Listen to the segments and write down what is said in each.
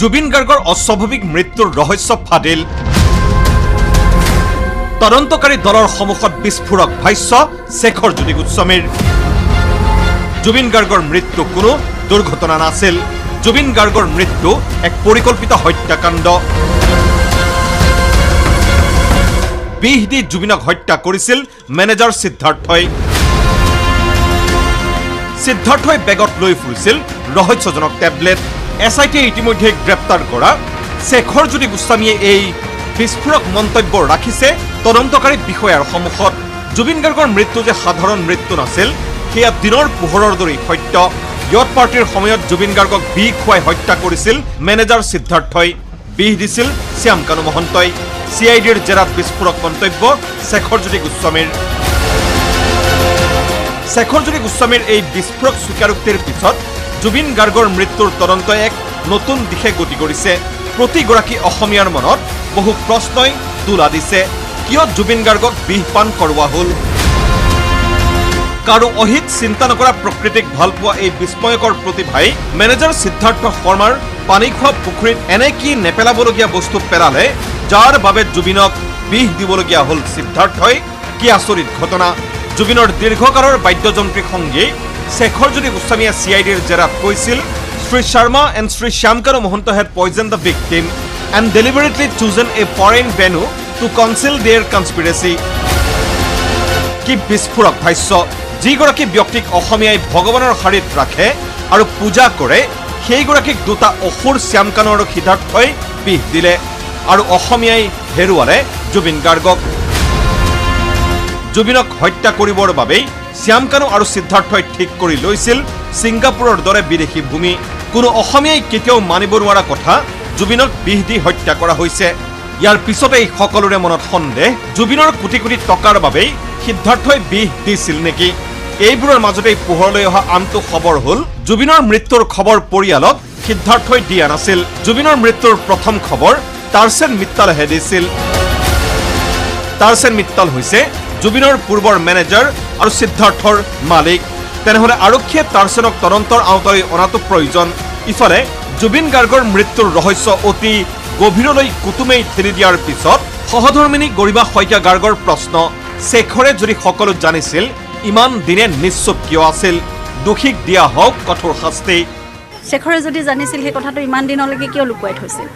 জুবিন গাৰ্গৰ অস্বাভাৱিক মৃত্যুৰ ৰহস্য ফাদিল। তদন্তকাৰী দলৰ সন্মুখত বিস্ফোৰক ভাষ্য শেখৰ জ্যোতি গোস্বামীৰ। জুবিন গাৰ্গৰ মৃত্যু কোনো দুৰ্ঘটনা নাছিল। জুবিন গাৰ্গৰ মৃত্যু এক পৰিকল্পিত হত্যাকাণ্ড। বিহ দি জুবিনক হত্যা কৰিছিল মেনেজাৰ সিদ্ধাৰ্থই। সিদ্ধাৰ্থই বেগত লৈ ফুৰিছিল ৰহস্যজনক টেবলেট। এছ I টিয়ে ইতিমধ্যে গ্ৰেপ্তাৰ কৰা শেখৰ জ্যোতি গোস্বামীয়ে এই বিস্ফোৰক মন্তব্য ৰাখিছে তদন্তকাৰী বিষয়াৰ সন্মুখত। জুবিন গাৰ্গৰ মৃত্যু যে সাধাৰণ মৃত্যু নাছিল, সেয়া দিনৰ পোহৰৰ দৰেই সত্য। য়ট পাৰ্টীৰ সময়ত জুবিন গাৰ্গক বিহ খুৱাই হত্যা কৰিছিল মেনেজাৰ সিদ্ধাৰ্থই। বিহ দিছিল শ্যামকানু মহন্তই। চি I ডিৰ জেৰাত বিস্ফোৰক মন্তব্য শেখৰ জ্যোতি গোস্বামীৰ। শেখৰ জ্যোতি গোস্বামীৰ এই বিস্ফোৰক স্বীকাৰোক্তিৰ পিছত জুবিন গাৰ্গৰ মৃত্যুৰ তদন্তই এক নতুন দিশে গতি কৰিছে। প্ৰতিগৰাকী অসমীয়াৰ মনত বহু প্ৰশ্নই দোলা দিছে। কিয় জুবিন গাৰ্গক বিহ পান কৰোৱা হ'ল? কাৰো অহিত চিন্তা নকৰা প্ৰকৃতিক ভালপোৱা এই বিস্ময়কৰ প্ৰতিভাই মেনেজাৰ সিদ্ধাৰ্থ শৰ্মাৰ পানী খোৱা পুখুৰীত এনে কি নেপেলাবলগীয়া বস্তু পেলালে, যাৰ বাবে জুবিনক বিহ দিবলগীয়া হ'ল সিদ্ধাৰ্থই? কি আচৰিত ঘটনা! জুবিনৰ দীৰ্ঘকালৰ বাদ্যযন্ত্ৰী সংগী শেখৰ জ্যোতি গোস্বামীয়ে চি I ডিৰ জেৰাত কৈছিল, "Shri Sharma and Shri Shyamkanu Mahanta had poisoned the victim and deliberately chosen a foreign venue to conceal their conspiracy." কি বিস্ফোৰক ভাষ্য! যিগৰাকী ব্যক্তিক অসমীয়াই ভগৱানৰ শাৰীত ৰাখে আৰু পূজা কৰে, সেইগৰাকীক দুটা অসুৰ শ্যামকানু আৰু সিদ্ধাৰ্থই বিহ দিলে আৰু অসমীয়াই হেৰুৱালে জুবিন গাৰ্গক। জুবিনক হত্যা কৰিবৰ বাবেই শ্যামকানু আৰু সিদ্ধাৰ্থই ঠিক কৰি লৈছিল ছিংগাপুৰৰ দৰে বিদেশী ভূমি। কোনো অসমীয়াই কেতিয়াও মানিব নোৱাৰা কথা, জুবিনক বিহ দি হত্যা কৰা হৈছে। ইয়াৰ পিছতেই সকলোৰে মনত সন্দেহ, জুবিনৰ কোটি কোটি টকাৰ বাবেই সিদ্ধাৰ্থই বিহ দিছিল নেকি? এইবোৰৰ মাজতেই পোহৰলৈ অহা আনটো খবৰ হ'ল, জুবিনৰ মৃত্যুৰ খবৰ পৰিয়ালক সিদ্ধাৰ্থই দিয়া নাছিল। জুবিনৰ মৃত্যুৰ প্ৰথম খবৰ তাৰ্চেন মিত্তালেহে দিছিল। তাৰ্চেন মিত্তাল হৈছে জুবিনৰ পূৰ্বৰ মেনেজাৰ আৰু সিদ্ধাৰ্থৰ মালিক। তেনেহ'লে আৰক্ষীয়ে তাৰ্চেনক তদন্তৰ আওতালৈ অনাটো প্ৰয়োজন। ইফালে জুবিন গাৰ্গৰ মৃত্যুৰ ৰহস্য অতি গভীৰলৈ কুটুমেই ঠেলি দিয়াৰ পিছত সহধৰ্মিনী গৰিমা শইকীয়া গাৰ্গৰ প্ৰশ্ন, শেখৰে যদি সকলো জানিছিল, ইমান দিনে নিশ্চুপ কিয় আছিল? দোষীক দিয়া হওক কঠোৰ শাস্তি। শেখৰে যদি জানিছিল, সেই কথাটো ইমান দিনলৈকে কিয় লুকুৱাই থৈছিল?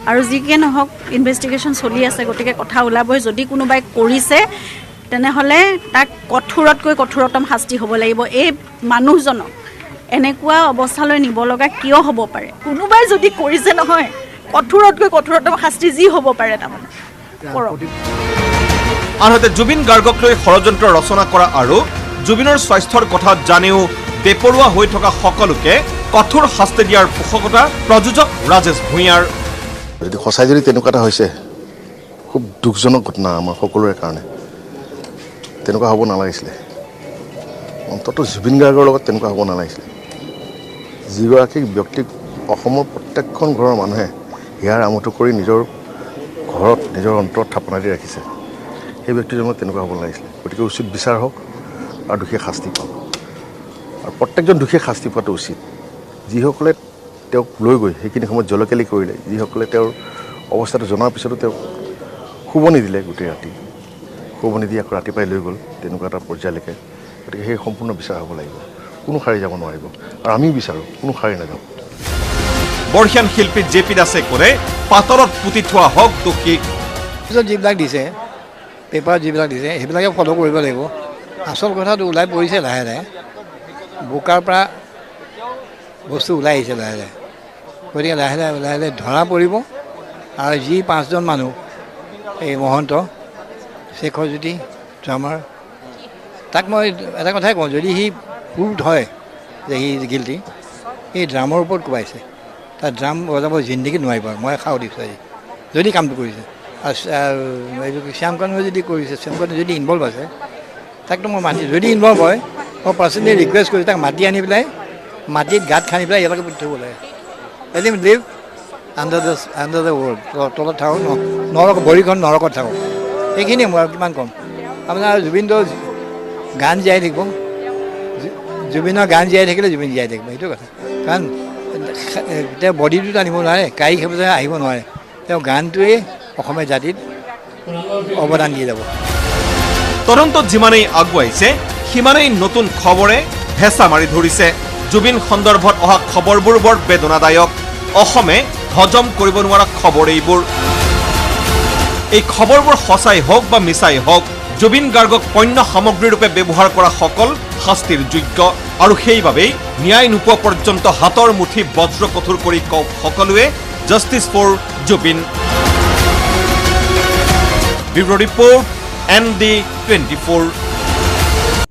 আৰু যিকে নহওক, ইনভেষ্টিগেশ্যন চলি আছে, গতিকে কথা ওলাবই। যদি কোনোবাই কৰিছে, তেনেহ'লে তাক কঠোৰতকৈ কঠোৰতম শাস্তি হ'ব লাগিব। এই মানুহজনক এনেকুৱা অৱস্থালৈ নিব লগা কিয় হ'ব পাৰে? কোনোবাই যদি কৰিছে নহয়, কঠোৰতকৈ কঠোৰতম শাস্তি যি হ'ব পাৰে, তাৰমানে কৰক। আনহাতে জুবিন গাৰ্গক লৈ ষড়যন্ত্ৰ ৰচনা কৰা আৰু জুবিনৰ স্বাস্থ্যৰ কথা জানিও বেপৰোৱা হৈ থকা সকলোকে কঠোৰ শাস্তি দিয়াৰ পোষকতা প্ৰযোজক ৰাজেশ ভূঞাৰ। যদি সঁচাই যদি তেনেকুৱা এটা হৈছে, খুব দুখজনক ঘটনা আমাৰ সকলোৰে কাৰণে। তেনেকুৱা হ'ব নালাগিছিলে। অন্ততঃ জুবিন গাৰ্গৰ লগত তেনেকুৱা হ'ব নালাগিছিলে, যিগৰাকী ব্যক্তিক অসমৰ প্ৰত্যেকখন ঘৰৰ মানুহে হিয়াৰ আমঠু কৰি নিজৰ ঘৰত, নিজৰ অন্তৰত থাপনা দি ৰাখিছে। সেই ব্যক্তিজনৰ তেনেকুৱা হ'ব নালাগিছিলে। গতিকে উচিত বিচাৰ হওক আৰু দোষীয়ে শাস্তি পাওক আৰু প্ৰত্যেকজন দোষীয়ে শাস্তি পোৱাটো উচিত। যিসকলে তেওঁক লৈ গৈ সেইখিনি সময়ত জলকেলি কৰিলে, যিসকলে তেওঁৰ অৱস্থাটো জনাৰ পিছতো তেওঁক শুব নিদিলে, গোটেই ৰাতি শুব নিদি আকৌ ৰাতিপুৱাই লৈ গ'ল তেনেকুৱা এটা পৰ্যায়লৈকে, গতিকে সেই সম্পূৰ্ণ বিচাৰ হ'ব লাগিব। কোনো সাৰি যাব নোৱাৰিব আৰু আমিও বিচাৰোঁ কোনো সাৰি নাযাওক। বৰ্ষীয়ান শিল্পী জে পি দাসে ক'লে, পাতলত পুতি থোৱা হওক দোষীক। পিছত যিবিলাক দিছে, পেপাৰত যিবিলাক দিছে, সেইবিলাকে ফ'ল' কৰিব লাগিব। আচল কথাটো ওলাই পৰিছে লাহে লাহে। বোকাৰ পৰা বস্তু ওলাই আহিছে লাহে লাহে। গতিকে লাহে লাহে লাহে লাহে ধৰা পৰিব। আৰু যি পাঁচজন মানুহ, এই মহন্ত, শেখৰজ্যোতি, ড্ৰামাৰ, তাক মই এটা কথাই কওঁ, যদি সি প্ৰুভড হয় যে সি গিল্টি, এই ড্ৰামৰ ওপৰত কোবাইছে, তাৰ ড্ৰাম বজাব জিন্দগীত নোৱাৰিব। মই খাওঁ দিছোঁ আজি, যদি কামটো কৰিছে। আৰু এইটো শ্যামকানুৱে যদি কৰিছে, শ্যামকানু যদি ইনভল্ভ আছে, তাকতো মই মাতি, যদি ইনভল্ভ হয়, মই পাৰ্চনেলি ৰিকুৱেষ্ট কৰিছোঁ, তাক মাতি আনি পেলাই মাটিত গাঁত খান্দি পেলাই ইয়ালৈকে পুতি থ'ব লাগে। Let him live under the world. তলত থাকক, নৰক ভৰিখন নৰকত থাকক। সেইখিনিয়ে মই আৰু কিমান ক'ম আপোনাৰ? জুবিনটো গান জীয়াই থাকিব। জুবিনৰ গান জীয়াই থাকিলে জুবিন জীয়াই থাকিব, সেইটো কথা। কাৰণ তেওঁ বডিটোত আনিব নোৱাৰে, কায়িক হিচাপে আহিব নোৱাৰে, তেওঁ গানটোৱে অসমীয়া জাতিত অৱদান দি যাব। তদন্তত যিমানেই আগুৱাইছে সিমানেই নতুন খবৰে হেঁচা মাৰি ধৰিছে। জুবিন সন্দৰ্ভত অহা খবৰবোৰ বৰ বেদনাদায়ক, অসমে হজম কৰিব নোৱাৰা খবৰ এইবোৰ। এই খবৰবোৰ সঁচাই হওক বা মিছাই হওক, জুবিন গাৰ্গক পণ্য সামগ্ৰীৰূপে ব্যৱহাৰ কৰা সকল শাস্তিৰ যোগ্য আৰু সেইবাবেই ন্যায় নোপোৱা পৰ্যন্ত হাতৰ মুঠি বজ্ৰ কঠোৰ কৰি কওক সকলোৱে justice for Zubeen. Bureau report, ND 24।